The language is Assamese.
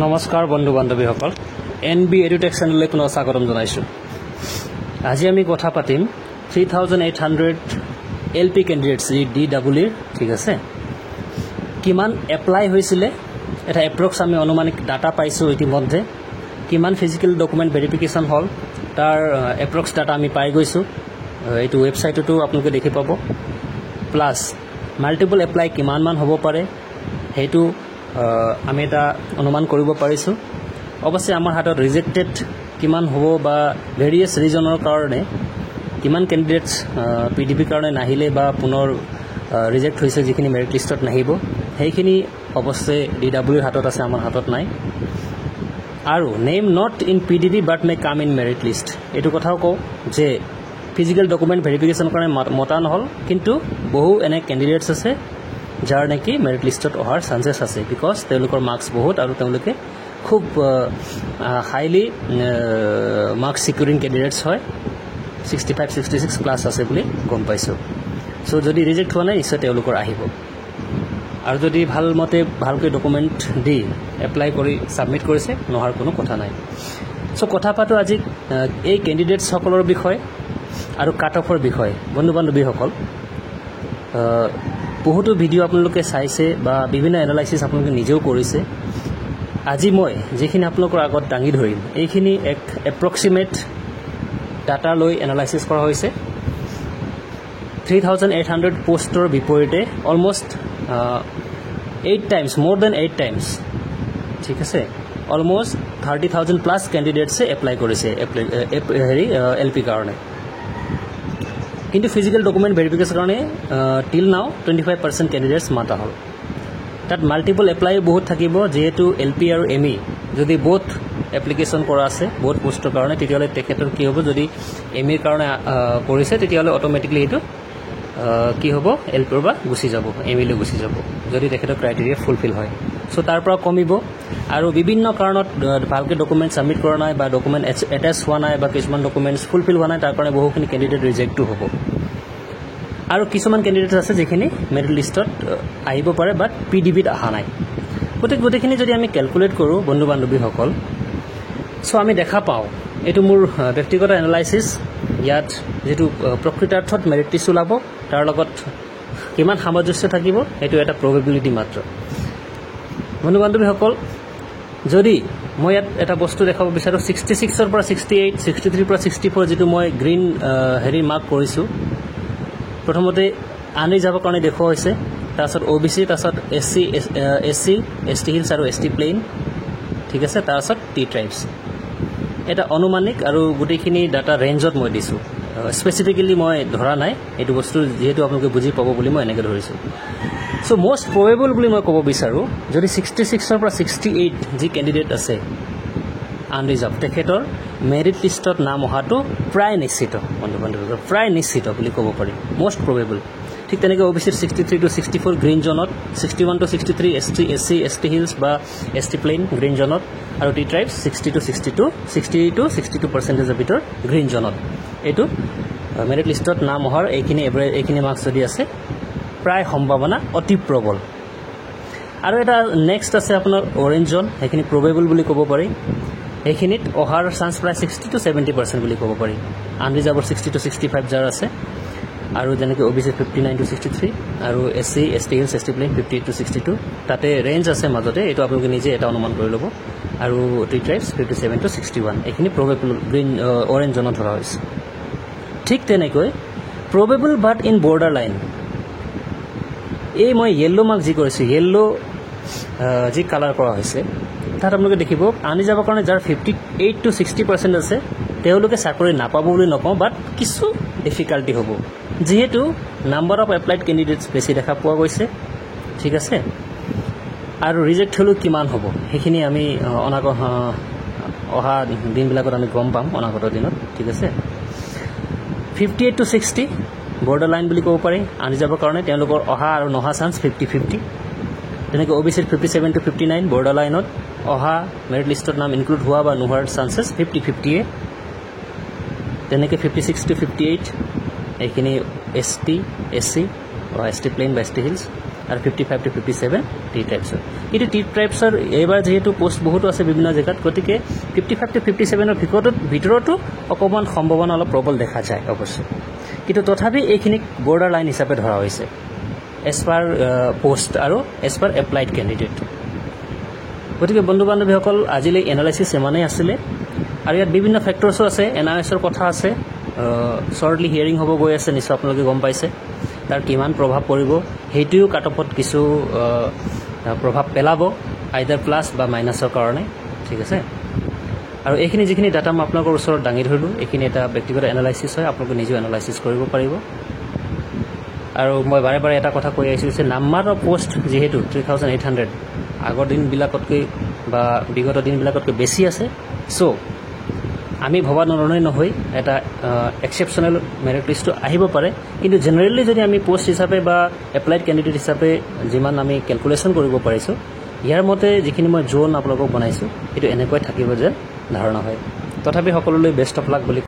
নমস্কাৰ বন্ধু বান্ধৱীসকল, এন বি এডুটেক চেনেললৈ পুনৰ স্বাগতম জনাইছোঁ। আজি আমি কথা পাতিম 3800 LP candidates যি ডি ডাবল ইৰ, ঠিক আছে, কিমান এপ্লাই হৈছিলে, এটা এপ্ৰক্স আমি অনুমানিক ডাটা পাইছোঁ ইতিমধ্যে। কিমান ফিজিকেল ডকুমেণ্ট ভেৰিফিকেশ্যন হ'ল, তাৰ এপ্ৰক্স ডাটা আমি পাই গৈছোঁ। এইটো ৱেবছাইটতো আপোনালোকে দেখি পাব। প্লাছ মাল্টিপল এপ্লাই কিমানমান হ'ব পাৰে, সেইটো আমি এটা অনুমান কৰিব পাৰিছোঁ। অৱশ্যে আমাৰ হাতত ৰিজেক্টেড কিমান হ'ব বা ভেৰিয়াছ ৰিজনৰ কাৰণে কিমান কেণ্ডিডেটছ পি ডি পিৰ কাৰণে নাহিলে বা পুনৰ ৰিজেক্ট হৈছে, যিখিনি মেৰিট লিষ্টত নাহিব, সেইখিনি অৱশ্যে ডি ডাব্লিউৰ হাতত আছে, আমাৰ হাতত নাই। আৰু name not in PDP but may come in merit list, এইটো কথাও কওঁ যে ফিজিকেল ডকুমেণ্ট ভেৰিফিকেশ্যনৰ কাৰণে মতা নহ'ল, কিন্তু বহু এনে কেণ্ডিডেটছ আছে যাৰ নেকি মেৰিট লিষ্টত অহাৰ চান্সেছ আছে, because তেওঁলোকৰ মাৰ্কছ বহুত আৰু তেওঁলোকে খুব হাইলি মাৰ্কছ ছিকিউৰিং কেণ্ডিডেটছ হয়। 65, 66 প্লাছ আছে বুলি গম পাইছোঁ। চ' যদি ৰিজেক্ট হোৱা নাই, নিশ্চয় তেওঁলোকৰ আহিব। আৰু যদি ভালমতে ভালকৈ ডকুমেণ্ট দি এপ্লাই কৰি ছাবমিট কৰিছে, নোহোৱাৰ কোনো কথা নাই। চ' কথা পাতোঁ আজি এই কেণ্ডিডেটছসকলৰ বিষয়ে আৰু কাট অফৰ বিষয়ে। বন্ধু বান্ধৱীসকল, বহুতো ভিডিঅ' আপোনালোকে চাইছে বা বিভিন্ন এনালাইচিছ আপোনালোকে নিজেও কৰিছে। আজি মই যিখিনি আপোনালোকৰ আগত দাঙি ধৰিম, এইখিনি এক এপ্ৰক্সিমেট ডাটা লৈ এনালাইচিছ কৰা হৈছে। 3800 পষ্টৰ বিপৰীতে almost 8 times, more than 8 times, ঠিক আছে, অলমষ্ট 30,000 প্লাছ কেণ্ডিডেটছে এপ্লাই কৰিছে হেৰি এল পিৰ কাৰণে। কিন্তু ফিজিকেল ডকুমেণ্ট ভেৰিফিকেশ্যনৰ কাৰণে till now 25% candidates মাতা হ'ল। তাত মাল্টিপল এপ্লাই বহুত থাকিব, যিহেতু এল পি আৰু এম ই যদি বোথ এপ্লিকেশ্যন কৰা আছে বহুত পোষ্টৰ কাৰণে, তেতিয়াহ'লে তেখেতৰ কি হ'ব? যদি এম ইৰ কাৰণে কৰিছে, তেতিয়াহ'লে অট'মেটিকলি এইটো কি হ'ব? এল পিৰ পৰা গুচি যাব, এম ইলৈ গুচি যাব, যদি তেখেতৰ ক্ৰাইটেৰিয়া ফুলফিল হয়। চ' তাৰ পৰা কমিব। আৰু বিভিন্ন কাৰণত ভালকৈ ডকুমেণ্ট ছাবমিট কৰা নাই বা ডকুমেণ্ট এটেচ হোৱা নাই বা কিছুমান ডকুমেণ্টছ ফুলফিল হোৱা নাই, তাৰ কাৰণে বহুখিনি কেণ্ডিডেট ৰিজেক্টো হ'ব। আৰু কিছুমান কেণ্ডিডেট আছে যিখিনি মেৰিট লিষ্টত আহিব পাৰে, বাট পি ডি বিত অহা নাই। গতিকে গোটেইখিনি যদি আমি কেলকুলেট কৰোঁ বন্ধু বান্ধৱীসকল, চ' আমি দেখা পাওঁ, এইটো মোৰ ব্যক্তিগত এনালাইচিছ, ইয়াত যিটো প্ৰকৃতাৰ্থত মেৰিট লিষ্ট ওলাব তাৰ লগত কিমান সামঞ্জস্য থাকিব, সেইটো এটা প্ৰবেবিলিটি মাত্ৰ। বন্ধু বান্ধৱীসকল, যদি মই ইয়াত এটা বস্তু দেখাব বিচাৰোঁ, 66ৰ পৰা 68, 63ৰ পৰা 64, যিটো মই গ্ৰীণ হেৰি মাৰ্ক কৰিছোঁ, প্ৰথমতে আনৰিজাৰ্ভৰ কাৰণে দেখুওৱা হৈছে, তাৰপাছত অ' বি চি, তাৰপাছত S C, S C, S T hills আৰু এছ টি প্লেইন, ঠিক আছে, তাৰপাছত টি ট্ৰাইবছ। এটা অনুমানিক আৰু গোটেইখিনি ডাটা ৰেঞ্জত মই দিছোঁ, স্পেচিফিকেলি মই ধৰা নাই এইটো বস্তু, যিহেতু আপোনালোকে বুজি পাব বুলি মই এনেকৈ ধৰিছোঁ। চ' মষ্ট প্ৰবেবল বুলি মই ক'ব বিচাৰোঁ, যদি 66ৰ পৰা 68 যি কেণ্ডিডেট আছে আনৰিজাৰ্ভ, তেখেতৰ মেৰিট লিষ্টত নাম অহাটো প্ৰায় নিশ্চিত। বন্ধু বান্ধৱীসকল, প্ৰায় নিশ্চিত বুলি ক'ব পাৰি, মষ্ট প্ৰবেবল। ঠিক তেনেকৈ অ' বি চিৰ 63 টু 64 গ্ৰীণ জ'নত, 61 to 63 ST, SC, ST hills বা এছ টি প্লেইন গ্ৰীণ জ'নত, আৰু tea tribes 60 to 62, 60 to 62 পাৰ্চেণ্টেজৰ ভিতৰত গ্ৰীণ জ'নত। এইটো মেৰিট লিষ্টত নাম অহাৰ এইখিনি এভাৰেজ, এইখিনি মাৰ্কছ যদি আছে, প্ৰায় সম্ভাৱনা অতি প্ৰবল। আৰু এটা নেক্সট আছে আপোনাৰ অৰেঞ্জ জ'ন, সেইখিনি প্ৰবেবল বুলি ক'ব পাৰি। সেইখিনিত অহাৰ চান্স প্ৰায় 60 টু 70% বুলি ক'ব পাৰি। আনৰিজাৰ্ভৰ 60 টু 65 যাৰ আছে, আৰু যেনেকৈ OBC 59 to 63 আৰু SC, ST hills, ST plain 58 to 62, তাতে ৰেঞ্জ আছে মাজতে, এইটো আপোনালোকে নিজে এটা অনুমান কৰি ল'ব। আৰু tea tribes 57 to 61, এইখিনি প্ৰবেবল গ্ৰীণ অৰেঞ্জ জ'নত ধৰা হৈছে। ঠিক তেনেকৈ probable but in border line, এই মই য়েল্ল' মাৰ্ক যি কৰিছোঁ, য়েল্ল' যি কালাৰ কৰা হৈছে, তাত আপোনালোকে দেখিব আনৰিজাৰ্ভৰ কাৰণে যাৰ 58 to 60% আছে, তেওঁলোকে চাকৰি নাপাব বুলি নকওঁ, বাট কিছু ডিফিকাল্টি হ'ব, যিহেতু নাম্বাৰ অফ এপ্লাইড কেণ্ডিডেটছ বেছি দেখা পোৱা গৈছে, ঠিক আছে। আৰু ৰিজেক্ট হ'লেও কিমান হ'ব, সেইখিনি আমি অনাগত অহা দিনবিলাকত আমি গম পাম, অনাগত দিনত, ঠিক আছে। 58 to 60 border line বুলি ক'ব পাৰি আনৰিজাৰ্ভৰ কাৰণে, তেওঁলোকৰ অহা আৰু নহা চান্স 50-50। তেনেকৈ অ' বি চিৰ 57 to 59 border লাইনত অহা, মেৰিট লিষ্টত নাম ইনক্লুড হোৱা বা নোহোৱাৰ চান্সেছ 50-50য়ে। তেনেকৈ 56 টু 58, এইখিনি এছ টি, এছ চি বা এছ টি প্লেইন বা এছ টি হিলছ, আৰু 55 to 57 T ট্ৰাইবছৰ। কিন্তু টি ট্ৰাইবছৰ এইবাৰ যিহেতু পষ্ট বহুতো আছে বিভিন্ন জেগাত, গতিকে 55 টু 57ৰ ভিতৰতো অকণমান সম্ভাৱনা অলপ প্ৰবল দেখা যায় অৱশ্যে। কিন্তু তথাপি এইখিনিক বৰ্ডাৰ লাইন হিচাপে ধৰা হৈছে এজ পাৰ পষ্ট আৰু এজ পাৰ এপ্লাইড কেণ্ডিডেট। গতিকে বন্ধু বান্ধৱীসকল, আজিলৈ এনালাইচিছ ইমানেই আছিলে। আৰু ইয়াত বিভিন্ন ফেক্টৰ্ছো আছে, এনআইএছৰ কথা আছে, শ্বৰ্টলি হিয়াৰিং হ'ব গৈ আছে, নিশ্চয় আপোনালোকে গম পাইছে। তাৰ কিমান প্ৰভাৱ পৰিব, সেইটোও কাট অফত কিছু প্ৰভাৱ পেলাব, আইদাৰ প্লাছ বা মাইনাছৰ কাৰণে, ঠিক আছে। আৰু এইখিনি যিখিনি ডাটা মই আপোনালোকৰ ওচৰত দাঙি ধৰিলোঁ, এইখিনি এটা ব্যক্তিগত এনালাইচিছ হয়, আপোনালোকে নিজেও এনালাইচিছ কৰিব পাৰিব। আৰু মই বাৰে বাৰে এটা কথা কৈ আহিছোঁ যে নাম্বাৰ অফ পষ্ট যিহেতু 3800 আগৰ দিনবিলাকতকৈ বা বিগত দিনবিলাকতকৈ বেছি আছে, চ' আমি ভবা ধৰণে নহয়, এটা এক্সেপশ্যনেল মেৰিট লিষ্টটো আহিব পাৰে। কিন্তু জেনেৰেলি যদি আমি পষ্ট হিচাপে বা এপ্লাইড কেণ্ডিডেট হিচাপে যিমান আমি কেলকুলেশ্যন কৰিব পাৰিছোঁ, ইয়াৰ মতে যিখিনি মই জ'ন আপোনালোকক বনাইছোঁ, সেইটো এনেকুৱাই থাকিব যেন ধাৰণা হয়। তথাপি সকলোলৈ বেষ্ট অফ লাক বুলি